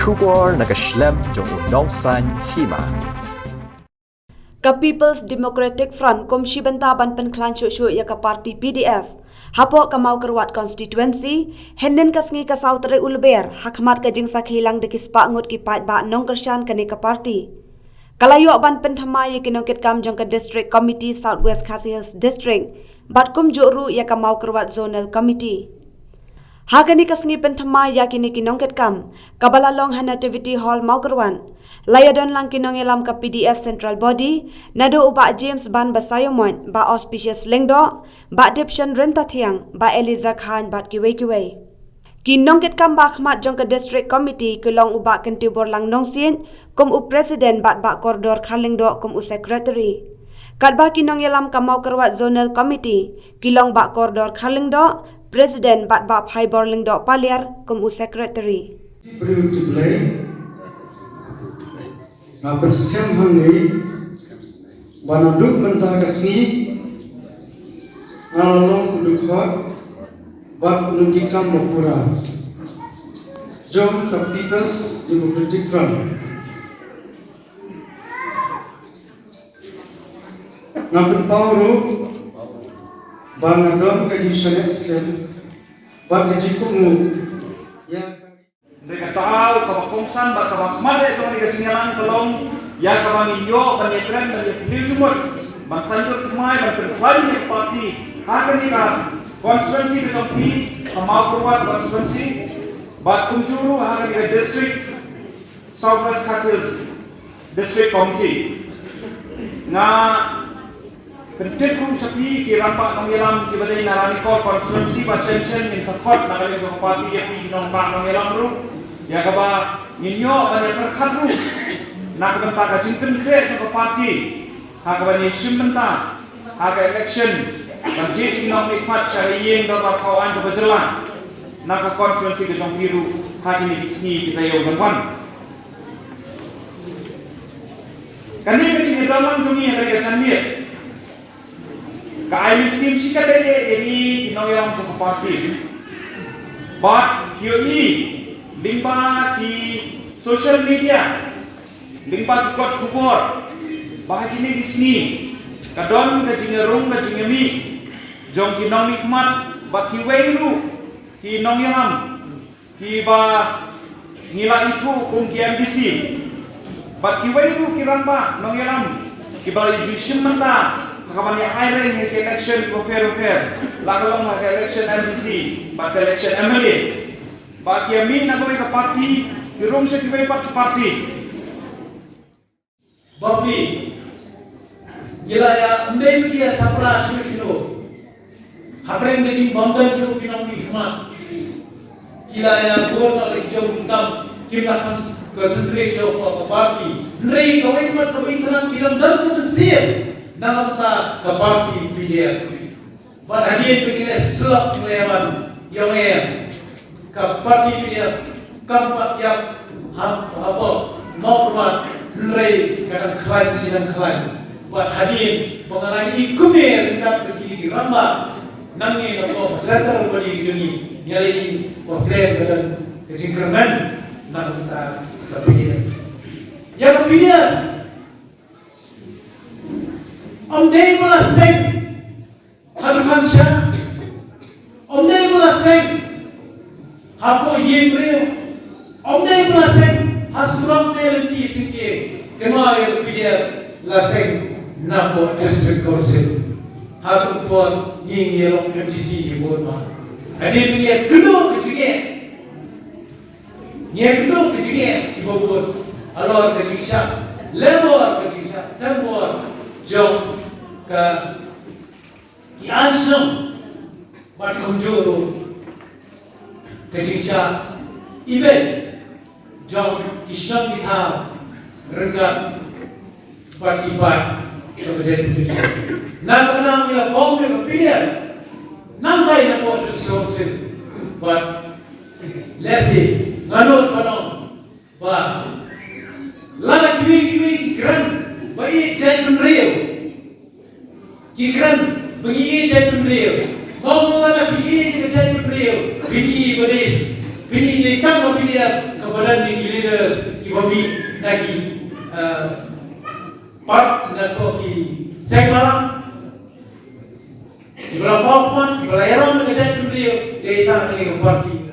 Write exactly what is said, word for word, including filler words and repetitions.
Khubor na ka shlem jong u nongsan hima. Ka People's Democratic Front kum shi bynta ban pynkhlaiñ shuh shuh ïa ka party P D F hapoh ka Mawkyrwat constituency, hynnin ka sngi ka saw tarik u Lber, ha khmat ka jingsakhi lang da ki spah ngut ki paidbah nongkyrshan kane ka party. Ka la ïoh ban pynthymmai ïa ki nongkitkam jong ka District Committee South West Khasi Hills District bad kumjuh ruh ïa ka Mawkyrwat Zonal Committee. Ha kane ka sngi pynthymmai ïa kine ki nongkitkam, kaba la long ha Nativity Hall Mawkyrwat, la ïadon lang ki nongïalam ka P D F Central Body, naduh u Bah James Ban Basaiawmoit, Bah Auspicious Lyngdoh, Bah Debson Ryntathiang, Bah Elijah Chyne bad kiwei kiwei. Ki nongkitkam ba khmat jong ka District Committee ki long u Bah Kyntiew Borlang Nongsiej kum u President bad Bah Kordor Kharlyngdoh kum u Secretary. Katba ki nongïalam ka Mawkyrwat Zonal Committee ki long Bah Kordor Kharlyngdoh, President bad Bah Phaibor Lyngdoh Paliar kum u Secretary. Briew to Blei. Nga pynskhem hangne ba naduh mynta ka sngi nga la long u dkhot bad u nongkitkam ba pura jong ka People's Democratic Front. Nga pynpaw ruh ba nga don ka jingsngewskhem bad ka jingkup ïa ka Hynrei kata kaba kongsan bad kaba khmat eh jong ka jingïalang ka long ïa kaba ngin ïoh ban ïakren ban ïapylliew jingmut ban saiñdur thymmai ban pynkhlaiñ ïa ka party ha kane ka constituency ka jong phi, ka Mawkyrwat constituency, bad kumjuh ruh ha kane ka district South West Khasi Hills District Committee. Nga pyntip ruh sha phi ki rangbah nongïalam kiba dei na Ranikor constituency ba shen shen ngin sa khot na ka liang jong ka party ïa phi ki nongbah nongïalam ruh ïa kaba ngin ïoh ban ïapyrkhat ruh na ka bynta ka jingpynkhreh jong ka party ha kaba ngin shim bynta ha ka election ban jied ki nongmihkhmat sha ka ïing dorbar thaw aiñ kaba jylla na ka constituency ka jong phi ruh ha kine ki sngi ki taïew ban wan. Kane ka jingïadon lang jong ngi ha ka janmiet ka ai mynsiem shikatdei ïa ngi ki nongïalam jong ka party. Bad ïohi lyngba ki social media, lyngba ki kot khubor, ba ha kine ki sngi ka don ka jingïarung ka jingïamih jong ki nongmihkhmat bad kiwei ruh ki nongïalam kiba ngi la ithuh kum ki M D C bad kiwei ruh ki rangbah nongïalam kiba la ïoh shim bynta ha kaba ngi ai reng ha ki election kiba pher bapher, la ka long ha ka election M D C bad ka election M L A. Ba ki ïamih na kawei ka party, ki rung sha kiwei pat ki party. Bapli, ki la ïa, ym dei ki ïa safara shuh shuh. Hapdeng ka jingbym don shuh ki nongmihkhmat, ki la ïa bun la ki jong ki kam, kim la concentrate shuh ka party. Hynrei kawei pat kawei ka nang ki dang don ka mynsiem na ka bynta ka party P D F. Bad hadien ba ngi leh slap ngi leh ban ïoh ngi ka party P D F kam pat ïap ha, hapoh Mawkyrwat, hynrei ka dang khlaiñ shi dang khlaiñ. Bad hadien ba nga la ïohi kumne ryngkat bad kine ki rangbah nangne na ka central body ka jong ngi, nga la ïohi ba plan ka don ka jingkyrmen na ka bynta ka P D F. Ïa ka P D F ym dei ba la seng ha dukhan sha, ym dei ba la seng hapoh ïing briew, ym dei ba la seng ha surok ne lynti singke. Kynmaw ïa ka P D F la seng napoh District Council. Hato por ngi ngi long M D C ïa bun ma. Hadien ngi ïa kynduh ka jingeh, ngi ïa kynduh ka jingeh kiba bun halor ka jingshah lehbor, ka jingshah tembor jong ka ki aiñ shnong bad kumjuh ruh ka jingshah ibeiñ jong ki shnong ki thaw ryngkat bad ki paid jong ka jaitbynriew. Na ka bynta ngi la form ïa ka P D F nangtai napoh District Council bad lehse nga nud ban ong ba lada kiwei kiwei ki kren ba ïeit jaitbynriew, ki kren ba ngi ïeit jaitbynriew. Mo, mo lada phi ïeit ïa ka jaitbynriew, phin ïeit ba dei, phin ïeit dei tang ka P D F ka Ba don ïa ki leaders kiba mih na ki, eh, part na ko ki seng balang. Kiba la paw khmat, kiba la ïalam na ka jaitbynriew, dei tang na ka party